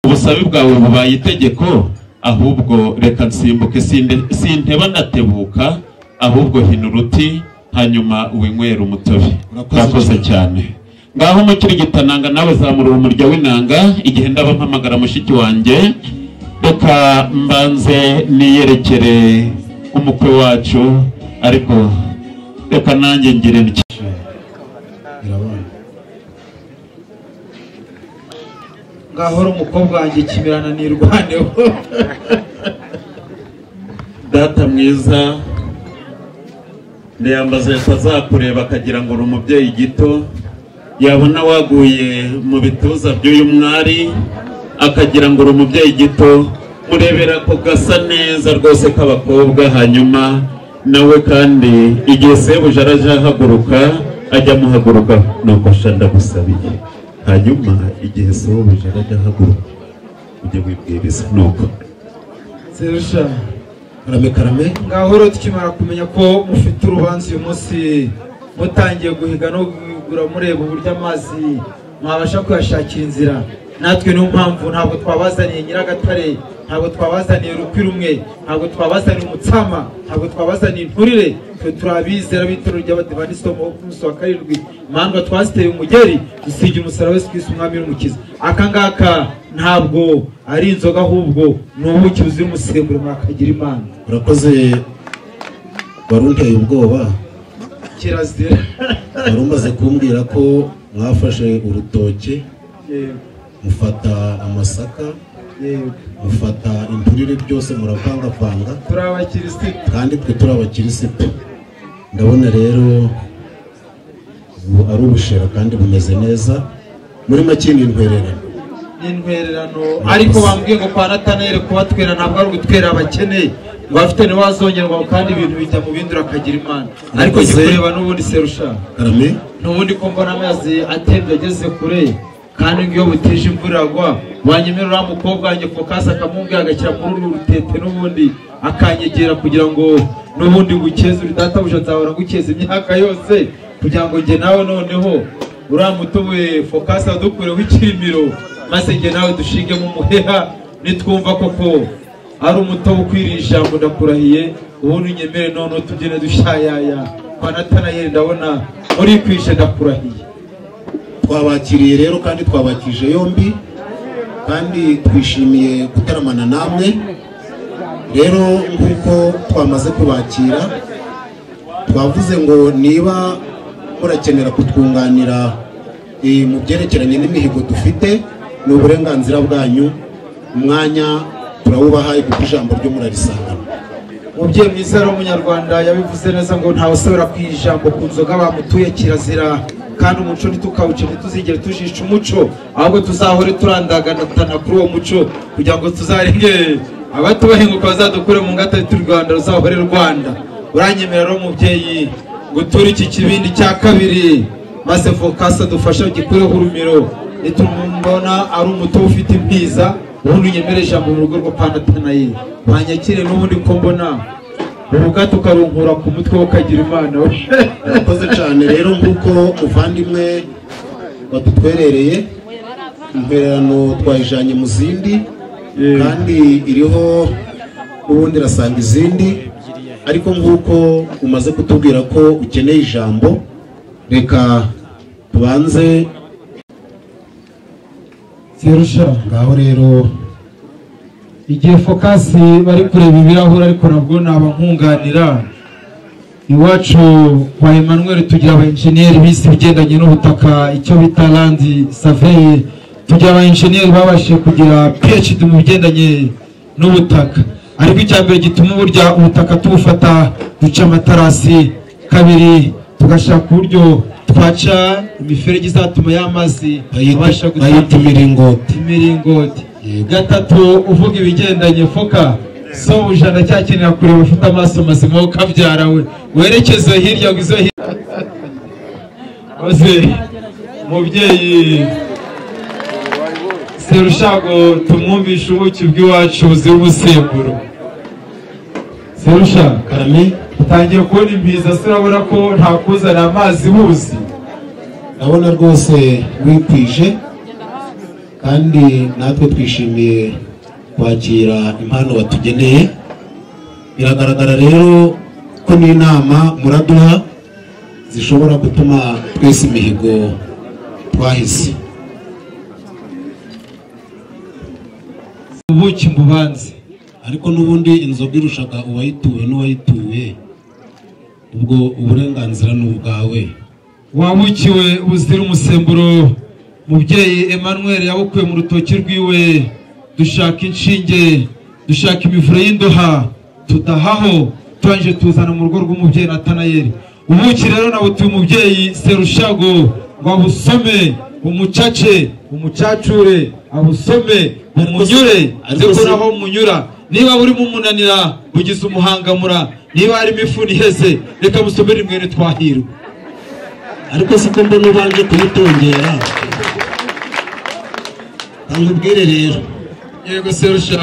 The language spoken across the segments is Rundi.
Ubusabe bwawe bubaye itegeko, ahubwo reka nsimbuke, sinteba ndatebuka, ahubwo hina uruti hanyuma winywera umutobe. Urakoze cyane. Ngaho mukirigitananga nawe zamura umurya w'inanga. Igihe ndaba mpamagara mushiki wanjye, reka mbanze niyerekere umukwe wacu, ariko reka nanjye ngire ntya. Ngahora umukobwa wanjye Kimirana nirwaneho. Data mwiza, ndiyambaza atazakureba akagira ngo uri umubyeyi gito, yabona waguye mu bituza by'uyu mwari akagira ngo uri umubyeyi gito. Murebera ko gasa neza rwose k'abakobwa, hanyuma nawe kandi igihe sebuja araje ahaguruka ajya amuhaguruka, nuko sha ndagusabiye. Hanyuma igihe sebuja arajya ahaguruka ujye wibwiriza nuko. Serusha karame karame. Ngahoro tukimara kumenya ko mufite urubanza uyu munsi, mutangiye guhiga no kugura mureba uburyo amazi mwabasha kuyashakira inzira. Natwe niyo mpamvu ntabwo twabazaniye Nyiragatare, ntabwo twabazaniye urukwi rumwe, ntabwo twabazaniye umutsama, ntabwo twabazaniye inturire. Twe turabizera b'itorero ry'Abadivantisiti bo ku munsi wa karindwi, imandwa twaziteye umugeri, dusiga umusaraba Yesu Kristo umwami n'umukiza. Aka ngaka ntabwo ari inzoga, ahubwo ni ubuki buzira umusemburo, mwakagira Imana. Urakoze, warunteye ubwoba. Kirazira. Wari umaze kumbwira ko mwafashe urutoke, mufata amasaka, mufata inturire, byose muravangavanga. Turi abakirisitu kandi twe turi abakirisitu. Ndabona rero ubu ari ubushera kandi bumeze neza. Muri make ni intwererano. Ni intwererano, ariko bambwiye ngo kwa Natanayeli kubatwera ntabwo ari ugutwera abakene, ngo abafite nibo bazongerwa, kandi ibintu bijya mu bindi urakagira Imana. Ariko kureba n'ubundi Serusha karame, n'ubundi ko mbona amazi atembye ageze kure, kandi iyo butije imvura iragwa, wanyemerera uriya mukobwa wanjye Fokasi akamumbwira agashyira muri uru rutete n'ubundi akanyegera kugira ngo n'ubundi ngukeze uri databuja, nzahora ngukeza imyaka yose, kugira ngo njye nawe noneho uriya mutobe Fokasi adukureho ikirimiro, maze njye nawe dushingemo umuheha. Nitwumva koko ari umutobe ukwiriye ijambo, ndakurahiye ubundi unyemere noneho tugende dushayaya kwa Natanayeli. Ndabona muri kwishe, ndakurahiye. Twabakiriye rero kandi twabakije yombi, kandi twishimiye gutaramana namwe. Rero nk'uko twamaze kubakira, twavuze ngo niba murakenera kutwunganira mu byerekeranye n'imihigo dufite, ni uburenganzira bwanyu, umwanya turawubaha, kuko ijambo ryo murarisangana. Umubyeyi mwiza rero w'umunyarwanda yabivuze neza ngo ntawe usubira ku ijambo ku nzoga bamutuye, kirazira. Kandi umuco ntitukawuce, ntituzigere tujisha umuco, ahubwo tuzahore turandaganatana kuri uwo muco, kugira ngo tuzarenge abatubahinguka bazadukure mu ngata y'u Rwanda, ruzahore Rwanda. Uranyemerera rero mubyeyi gutura iki kibindi cya kabiri, maze Fokasi adufashe gikureho urumiro. Nitumubona ari umutobe ufite impiza, ubundi unyemere ijambo mu rugo rwo kwa Natanayeli, banyakire n'ubundi ko mbona urugato ukarunkura ku mutwe ukagira Imana. Urakoze cyane. Rero nk'uko muvandimwe wadutwerereye, intwererano twayijanye mu zindi, kandi iriho n'ubundi irasanga izindi, ariko nk'uko umaze kutubwira ko ukeneye ijambo, reka tubanze. Serusha ngaho rero igihe Fokasi bari kureba ibirahuri, ariko nabwo naba nkunganira. Iwacu kwa Emmanuel tugira aba engineer bize ibigendanye n'ubutaka, icyo bita land survey. Tugira aba engineer babashije kugira PhD mu bigendanye n'ubutaka. Ariko icya mbere gituma burya ubutaka tubufata, duca amatarasi, kabiri tugashaka uburyo twaca imiferege izatuma y'amazi abasha bayita imiringoti. Imiringoti. Gatatu uvuga ibigendanye Foka, sobuja ndacyakenera kureba ufite amaso mazima ukabyara we, werekeze hirya ngo izo hirya. Maze mubyeyi Serushago tumwumvishe ubuki bw'iwacu buzira umusemburo. Serusha karame, utangiye kubona impiza, se urabona ko nta kuzana amazi buzi. Ndabona rwose wikwije. Kandi natwe twishimiye kwakira impano batugeneye. Biragaragara rero ko n'inama muraduha zishobora gutuma twese imihigo twahise. Ubuki mbubanze. Ariko n'ubundi inzoga irushaga uwayituwe n'uwayituye, ubwo uburenganzira ni ubwawe. Wabukiwe buzira umusemburo, mubyeyi Emmanuel yabukuye mu rutoki rwiwe. Dushaka inshinge, dushaka imivure y'indoha, tudahaho turangije tuzana mu rugo rw'umubyeyi Natanayeli. Ubuki rero nabutuye umubyeyi Serushago ngo abusome, umucace, umucacure, abusome, umunyure, nziko naho munyura. Niba burimo umunanira bugize umuhangamura, niba harimo ifuni iheze reka musomere mwene Twahirwa. Ariko siko mbona ubanje kuyitongera. Nkubwire rero. Yego Serusha.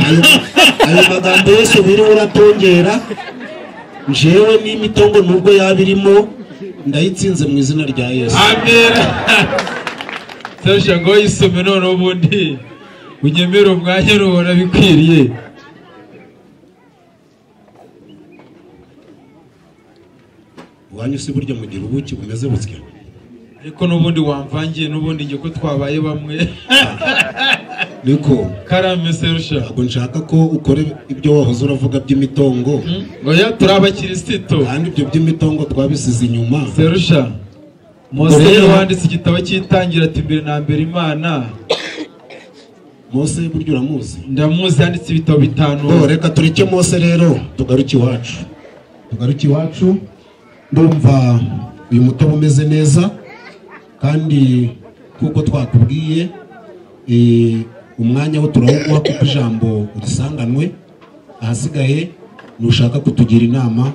Ayo magambo yose wiriwe uratongera, njewe n'imitongo nubwo yabirimo ndayitsinze mu izina rya Yesu. Amen. Serusha ngo yisome none ubundi unyemere umwanya rubona bikwiriye. Wanyu si burya mugira ubuki bumeze butya. Ariko n'ubundi wamvangiye n'ubundi nge ko twabaye bamwe. Niko karame Serusha. Ntabwo nshaka ko ukore ibyo wahoze uravuga by'imitongo. Oya turi abakirisito. Kandi ibyo by'imitongo twabisize inyuma. Serusha, Mose wanditse igitabo cy'itangira ati mbere na mbere Imana. Mose burya uramuzi? Ndamuzi, yanditse ibitabo 5. Reka tureke Mose rero tugaruke iwacu. Tugaruke iwacu. Ndumva uyu mutobe umeze neza kandi kuko twakubwiye umwanya wo turawuguha kuko ijambo urisanganwe, ahasigaye nushaka kutugira inama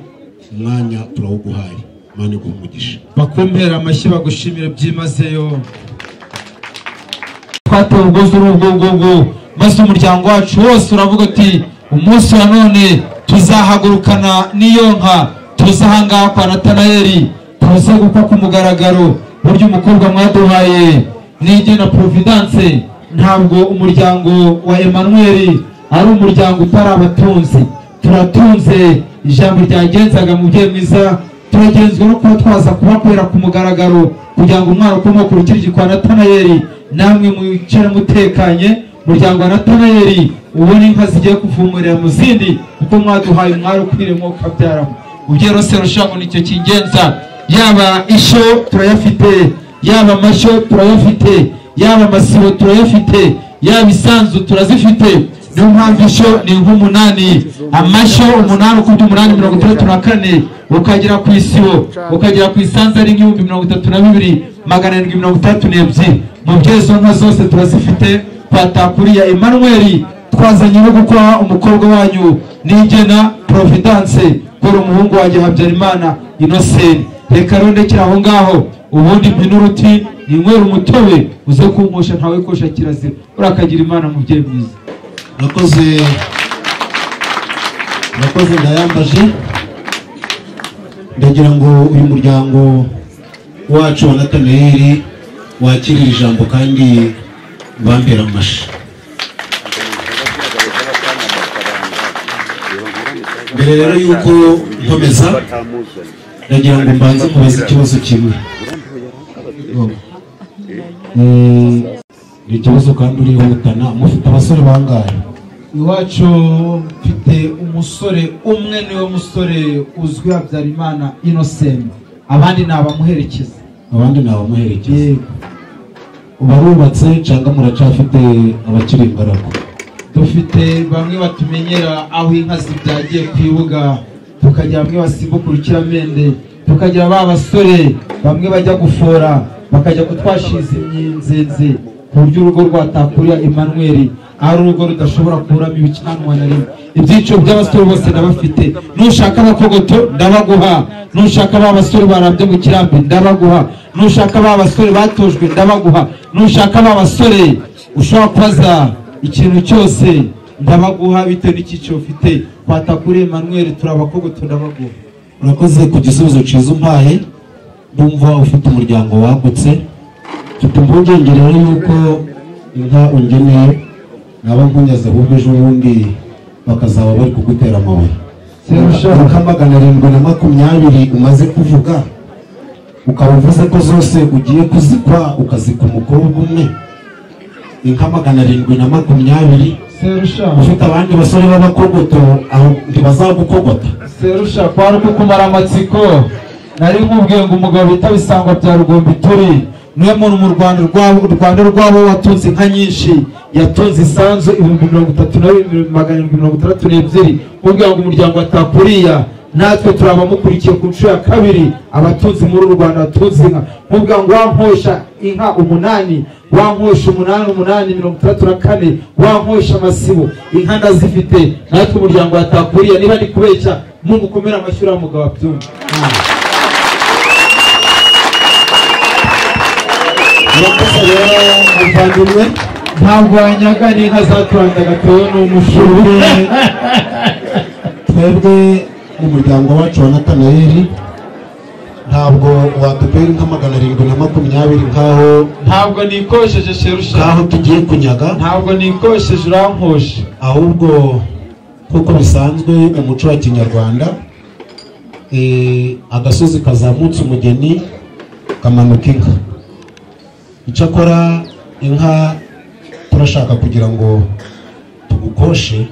umwanya turawuguhaye. Imana iguhe umugisha. Bakumpera amashyi bagushimire byimazeyo. Twatewe ubwuzu n'ubwugugu, maze umuryango wacu wose uravuga uti umunsi wa none tuzahagurukana n'iyo nka, tuzahangaha kwa Natanayeli, tuze gukwa ku mugaragaro. Burya umukobwa mwaduhaye Nigena Providence, ntabwo umuryango wa Emmanuel ari umuryango utari abatunzi. Turatunze, ijambo ryagenzaga mubyeyi mwiza, turagenzwa no kuba twaza kubakorera ku mugaragaro kugira ngo umwana ukomoka urukiryi kwa Natanayeli namwe mwicare mutekanye. Umuryango wa Natanayeli ubone inka zigiye kuvumurira mu zindi, kuko mwaduhaye umwari ukwiriye mwuka byaramo. Mubyeyi Serushago nicyo kingenza. Yaba isho turayafite, yaba amashyo turayafite, yaba amasibo turayafite, yaba isanzu turazifite. Niyo mpamvu isho ni nk'umunani, amashyo 8 ukubye 8 64, ukagera ku isibo, ukagera ku isanzu ari 32762. Mubyeyi izo nka zose turazifite. Twatakuriya Emmanuel twazanye no gukora umukobwa wanyu Nigena Providence, kora umuhungu wanjye Habyarimana Innocent. Reka rero ndekera aho ngaho, ubundi mpinuruti ninywera umutobe uze kunkosha ntawe kosha kirazira. Urakagira Imana mubyeyi mwiza. Murakoze, murakoze ndayambaje. Ndagira ngo uyu muryango wacu wa Natanayeli wakirira ijambo kandi bambera amashi. Mbere rero yuko nkomeza, ndagira ngo mbanze kubaza ikibazo kimwe. Ni ikibazo kandi urihutana. Mufite abasore bangahe? Iwacu mfite umusore umwe, niwe musore uzwi Habyarimana Innocent, abandi ni abamuherekeza. Abandi ni abamuherekeza. Barubatse cyangwa muracafite abakiri ingaragu? Dufite bamwe batumenyera aho inka zibyagiye kwibuga, tukagira bamwe basimbuka urukiramende, tukagira ba basore bamwe bajya gufora bakajya kutwashiza imyinzenze ku buryo urugo rwatakuriya Emmanuel ari urugo rudashobora kuburamo ibicanwa na rimwe. Ibyiciro by'abasore bose ndabafite. Nushaka abakogoto ndabaguha, nushaka ba basore barambye mu kirambi ndabaguha, nushaka ba basore batojwe ndabaguha, nushaka ba basore ushobora kubaza ikintu cyose ndabaguha bitewe n'icyiciro ufite. Kwatakuriye Emmanuel turabakogoto ndabaguha. Urakoze ku gisubizo cyiza umpaye. Ndumva ufite umuryango wagutse. Mfite impungenge rero yuko Inka ungeneye naba nkunyaze ahubwo ejo bundi bakazaba bari kugutera amabuye. Inka 720 umaze kuvuga, ukaba uvuze ko zose ugiye kuzikwa ukazika umukobwa umwe. Inka 720 ufite abandi basore b'abakogoto aho ntibazagukogota. Serusha kwari kukumara amatsiko. Nari nkubwiye ngo umugabo bita Bisangwa bya Rugombi turi niwe muntu mu Rwanda rwabo watunze inka nyinshi, yatunze isanzu 32,762. Nkubwiye ngo umuryango atakuriya natwe turabamukurikiye ku nshuro ya kabiri abatunzi muri uru Rwanda batunze inka. Nkubwiye ngo wankosha inka 8, wankosha 8 8 64, wankosha amasibo, inka ndazifite. Natwe umuryango atakuriya, niba ndi kubeshya Mungu komera amashyi uriya mugabo abyumve. Murakoze rero muvandimwe, ntabwo wanyaga n'inka zaturandaga tewe n'umushuri. Twebwe mu muryango wacu wa Natanayeli ntabwo watubera inka 720 nkaho. Ntabwo nikosheje Serusha, nkaho tugiye kunyaga. Ntabwo nikosheje, urankoshe. Ahubwo kuko bisanzwe umuco wa Kinyarwanda, agasozi kazamutse umugeni kamanuka inka. Icyakora inka turashaka kugira ngo tugukoshe,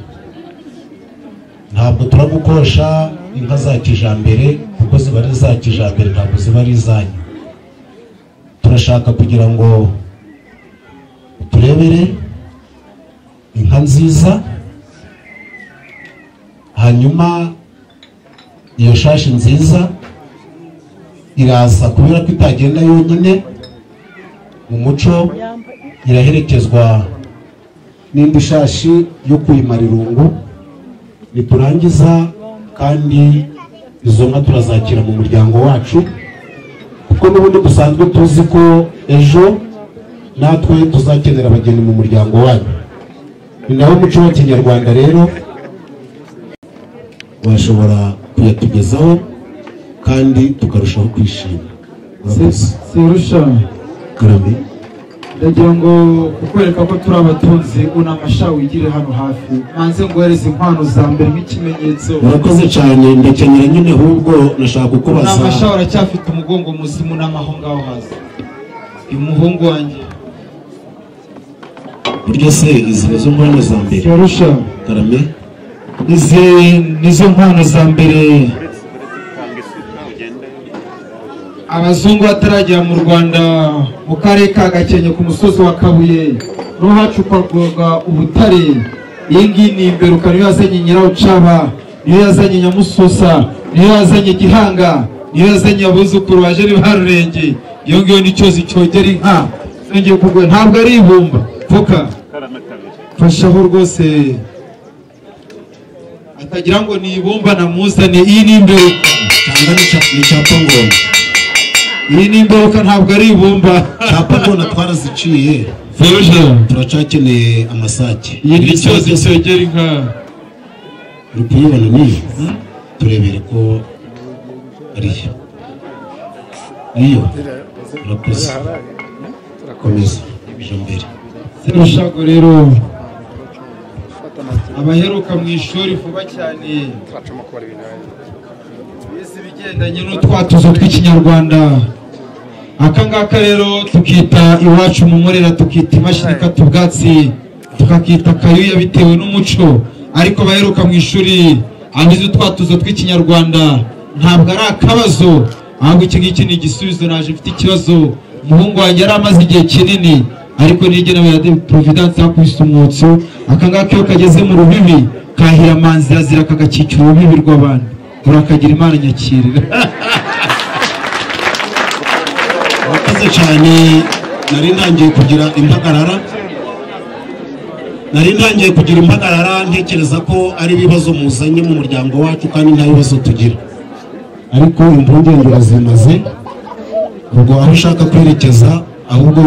ntabwo turagukosha inka za kijambere kuko ziba ari za kijambere, ntabwo ziba ari izanyu. Turashaka kugira ngo turebere inka nziza, hanyuma iyo shashi nziza iraza kubera ko itagenda yonyine mu muco, iraherekezwa n'indi shashi yo kuyimara irungu. Niturangiza kandi izo nka turazakira mu muryango wacu, kuko n'ubundi dusanzwe tuzi ko ejo natwe tuzakenera abageni mu muryango wanyu. Ni nawo muco wa Kinyarwanda rero washobora kuyatugezaho kandi tukarushaho kwishima. Serusha Karame, ndagira ngo kukwereka ko turi abatunzi, unamasha wigire hano hafi manze nguhereze inkwano za mbere nk'ikimenyetso. Murakoze cyane, ndakenera nyine ahubwo nashaka kukubaza. Unamasha uracyafite umugongo muzima, unamaho ngaho hasi uyu muhungu wanjye. Burya se izi nizo nkwano za mbere? Serusha Karame, izi nizo nkwano za mbere. Abazungu bataragera mu Rwanda, mu karere ka Gakenke ku musozi wa Kabuye niho hacukurwaga ubutare. Iyi ngiyi ni imberuka, niyo yazanye Nyirawucaba, niyo yazanye Nyamususa, niyo yazanye Gihanga, niyo yazanye abuzukuru baje ba Rurenge. Iyo ngiyo ni cyozi cyogera inka zongeye kugwa, ntabwo ari ibumba. Voka fashaho rwose atagira ngo ni ibumba namuzane. Iyi ni imberuka cyangwa ni cyapangoma. Iyi ni imberuka ntabwo ari ibumba. Cyapangoma twaraziciye, turacakeneye amasake. Iyi ni cyozi cyogera inka. Uri kuyibona niyo? Turebere ko ariyo. Niyo. Urakoze. Komeza mbere. Serushago rero abaheruka mu ishuri vuba cyane bize ibigendanye n'utwatuzo tw'ikinyarwanda. Aka ngaka rero tukita iwacu mu Murera, tukita imashini ikata ubwatsi, tukakita kayuya bitewe n'umuco. Ariko abaheruka mu ishuri abize utwatuzo tw'ikinyarwanda ntabwo ari akabazo, ahubwo iki ngiki ni igisubizo. Naje mfite ikibazo, umuhungu wanjye yari amaze igihe kinini ariko n'igenewe ya Providence yakubise umwotso. Aka ngaka iyo kageze mu rubibi kahira amanzi azira kagakikira urubibi rw'abantu. Urakagira Imana nyakirira. Murakoze cyane. Nari ntangiye kugira impagarara, nari ntangiye kugira impagarara ntekereza ko ari ibibazo muzanye mu muryango wacu kandi nta bibazo tugira, ariko impungenge urazimaze. Ubwo aho ushaka kwerekeza, ahubwo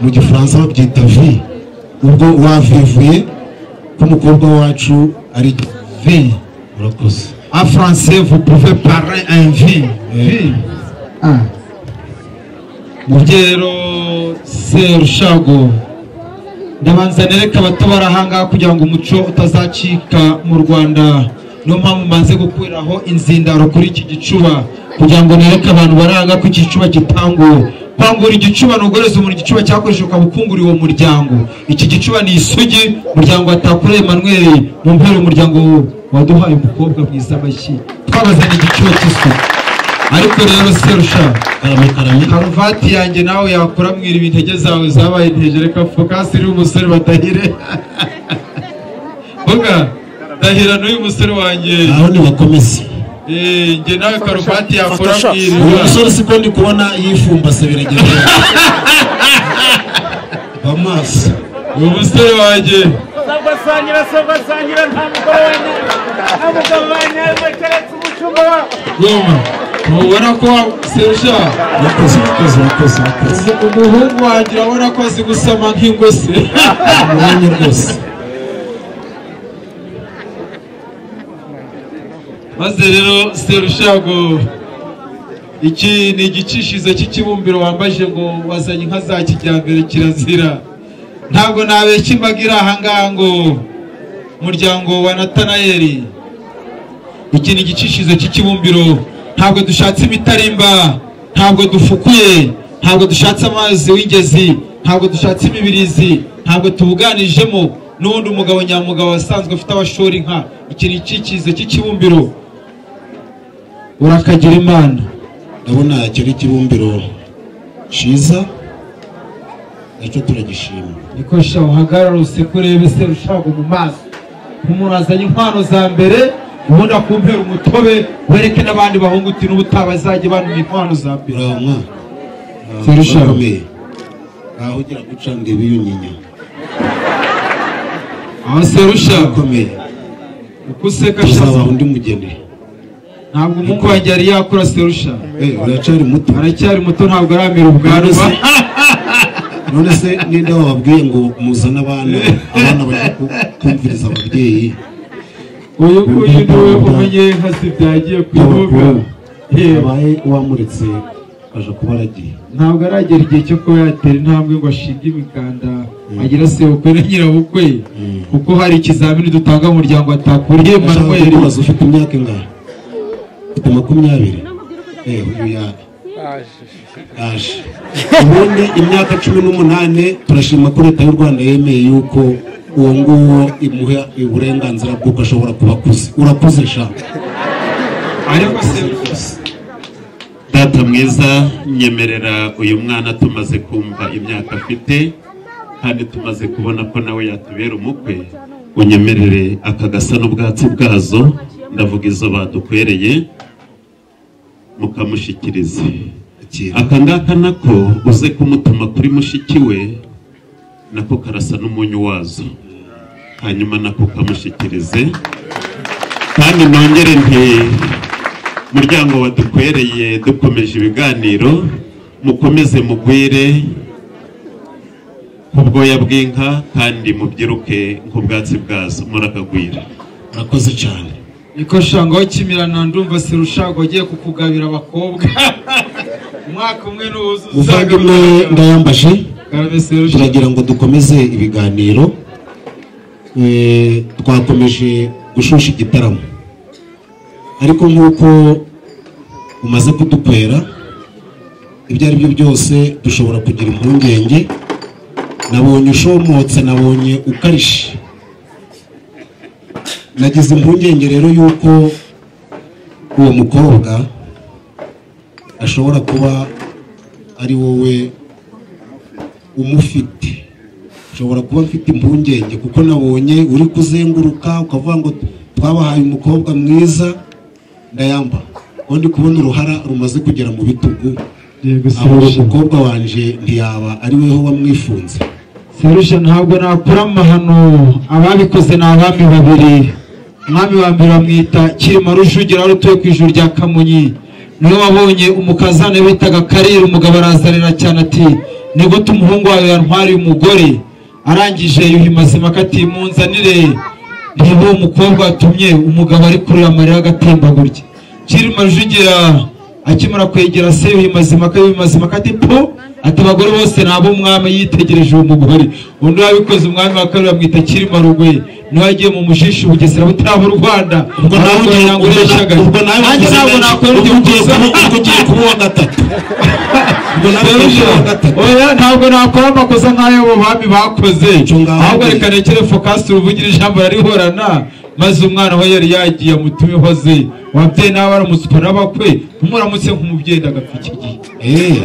mu Gifaransa babyita vi, ubwo wavivuye ko umukobwa wacu ari vi. Urakoze. En français vous pouvez parler un vi. Vi. Ah. Mubyeyi rero Serushago, Ndabanza nereka abato barahangaha kugira ngo umuco utazacika mu Rwanda. Niyo mpamvu mbanze gukuriraho inzindaro kuri iki gicuba kugira ngo nereke abantu baranga ko iki gicuba gitanguwe. Kwangura igicuba ni uguhereza umuntu igicuba cyakoreshejwe ukaba ukunguriye uwo muryango. Iki gicuba ni isugi, umuryango wa Takure Emmanuel, mu mpera umuryango waduhaye umukobwa mwiza amashyi. Twabazanye igicuba cy'isugi. Ariko rero Serusha, karuvati yanjye nawe yakura mwira ibintege zawe zabaye intege, reka focus iri umusore badahire. Vuga dahira n'uyu musore wanjye. Aho ni bakomeze. Nge nawe karuvati yakora mwira. Uyu musore siko ndi kubona yifumbase biragenda. Bamaso. Uyu musore wanjye. Sabasangira sabasangira nta mugabo wanjye. Nta mugabo wanjye keretse umucumba. Goma. Ubona ko Serusha yakoze yakoze yakoze yakoze. Umuhungu wanjye urabona ko azi gusama nk'ingose. Umwanya rwose. Maze rero Serushago, iki ni igicishizo cy'ikibumbiro wambaje ngo wazanye inka za kijyambere kirazira. Ntabwo nabeshya imbaga iri aha ngaha ngo muryango wa Natanayeli. Iki ni igicishizo cy'ikibumbiro. Ntabwo dushatse imitarimba, ntabwo dufukuye, ntabwo dushatse amazi w'ingezi, ntabwo dushatse imibirizi, ntabwo tubuganijemo n'undi umugabo nyamugabo wasanzwe afite abashora inka. Iki ni ikikizo cy'ikibumbiro. Urakagira Imana. Ndabona icyo kibumbiro cyiza nacyo turagishima. Niko sha uhagarara usekurebe Serushago mu maso nk'umuntu azanye inkwano za mbere, ubundi akumpera umutobe wereke n'abandi bahungu uti n'ubutaha bazajya banuma inkwano za mbere. Serushago aho ugira guca ngo ibiyunyinya. Aho Serushago ukomeye uko useka uzaba undi mugeni. Ntabwo umuhungu wanjye yari yakura Serusha. Uracyari muto. Aracyari muto ntabwo aramira ubwanwa. None se ninde wababwiye ngo muzane abana, abana bajye kumviriza ababyeyi? Uyu nguyu niwe umenye nka sibyagiye kwivuga. Abaye wamuretse aje kuba aragiye. Ntabwo aragera igihe cyo kuba yatera intambwe ngo ashinge imikanda agira sebukwe na nyirabukwe, kuko hari ikizamini dutanga mu muryango atakuriye Emmanuel. Ubaza ufite imyaka ingahe? Ufite 20. Uyu yaje. Ubundi imyaka 18 turashima ko leta y'u Rwanda yemeye yuko uwo nguwo imuha uburenganzira bw'uko ashobora kuba akuze. Urakuze sha. Ariko se data mwiza, nyemerera uyu mwana tumaze kumva imyaka afite kandi tumaze kubona ko nawe yatubera umukwe, unyemerere akagasa n'ubwatsi bwazo, ndavuga izo badukwereye, mukamushikiriza. Aka ngaka nako uze kumutuma kuri mushiki we, nako karasa n'umunyu wazo, hanyuma nako kamushikirize. Kandi nongere nti muryango wadukwereye dukomeje ibiganiro, mukomeze mugwire kubwoya bw'inka kandi mubyiruke nk'ubwatsi bwazo. Murakagwira. Murakoze cyane. Niko shango kimirana ndumva Serushago agiye kukugabira abakobwa. Umwaka umwe n'uzuza. Muvandimwe ndayambaje, turagira ngo dukomeze ibiganiro. Twakomeje gushusha igitaramo, ariko nk'uko umaze kudukwera ibyo ari byo byose dushobora kugira impungenge. Nabonye ushomotse, nabonye ukarishe, nagize impungenge rero yuko uwo mukobwa ashobora kuba ari wowe umufite. Nshobora kuba mfite impungenge kuko nabonye uri kuzenguruka ukavuga ngo twabahaye umukobwa mwiza. Ndayamba ndi kubona uruhara rumaze kugera mu bitugu. Aho umukobwa wanje ntiyaba ari weho wamwifunze. Serusha ntabwo nakura amahano, ababikoze ni abami babiri. Umwami wa mbere bamwita Cyilima Rujugira wari utuye ku ijuru rya Kamonyi, niwe wabonye umukazana bitaga Karira. Umugabo arazarira cyane ati ni gute umuhungu wawe yantwariye umugore? Arangije Yuhi Mazimpaka ati munzanire niba umukobwa watumye umugabo ari kurira amarira agatemba gutya. Cyilima Rujugira akimara kwegera se Yuhi Mazimpaka, Yuhi Mazimpaka ati po Ati abagore bose nabo umwami yitegereje uwo mugore. Undi wabikoze umwami wa kabiri bamwita Cyilima Rugwe, niwe yagiye mu mushishi Bugesera butaraba u Rwanda. Ubwo nawe ugiye kuba uwa gatatu. Oya, ntabwo nakora amakosa nk'ayo abo bami bakoze, ahubwo reka nekere Focus uruvugira ijambo yarihorana, maze umwana we yari yagiye amutume hoze. Wabyeyi nawe aramutswa n'abakwe, numuramutse nk'umubyeyi ndagapfa iki gihe.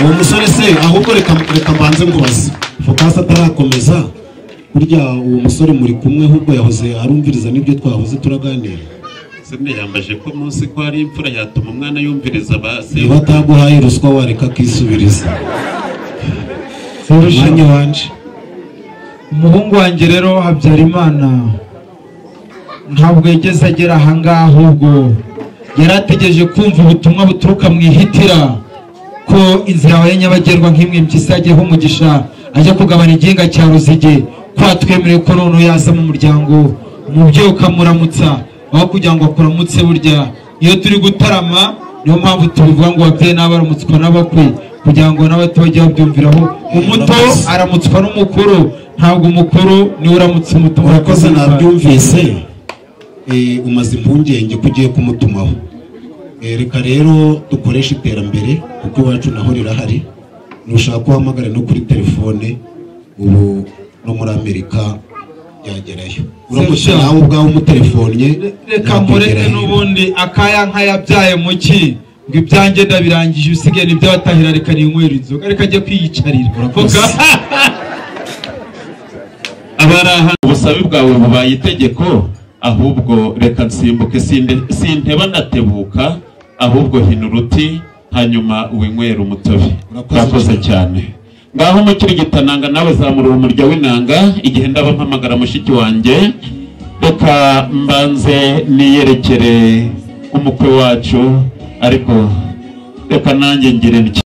Uwo musore se ahubwo reka mbanze nkubaze Focus atarakomeza, burya uwo musore muri kumwe ahubwo yahoze arumviriza n'ibyo twahoze turaganira. Sende yambaje ko munsi ko ari imfura yatuma umwana yumviriza basi. Niba ataguhaye ruswa wareka akisubiriza. Umwanya wanje. Umuhungu wanjye rero Habyarimana ntabwo yigeze agera ahangaha, ahubwo yarategereje kumva ubutumwa buturuka mu ihitira ko inzira yabaye nyabagendwa nk'imwe mpyisi yagiyeho umugisha ajya kugabana igihinga cya Ruzige, ko atwemereye ko noneho yaza mu muryango umubyeyi ukamuramutsa aho kugira ngo akuramutse. Burya iyo turi gutarama niyo mpamvu tubivuga ngo ababyeyi n'abaramutswa n'abakwe, kugira ngo n'abato bajye babyumviraho. Umuto aramutswa n'umukuru, ntabwo umukuru niwe uramutse umuto. Urakoze, nabyumvise. Umaze impungenge ko ugiye kumutumaho. Reka rero dukoreshe iterambere kuko iwacu naho rirahari. Nushaka uhamagare no kuri telefone, ubu no muri Amerika byagerayo. Uramutse nawe ubwawe umutelefonnye. Reka mureke n'ubundi akaya nk'ayabyaye muki ngo ibyanjye ndabirangije, usigaye nibyo batahira, reka ninywera inzoga, reka ajye kwiyicarira. Abari ubusabe bwawe bubaye itegeko, ahubwo reka nsimbuke sinteba ndatebuka, ahubwo hina uruti hanyuma winywera umutobe. Urakoze cyane. Ngaho mukirigitananga nawe zamura umurya w'inanga. Igihe ndaba mpamagara mushiki wanjye, reka mbanze niyerekere umukwe wacu, ariko reka nanjye ngire.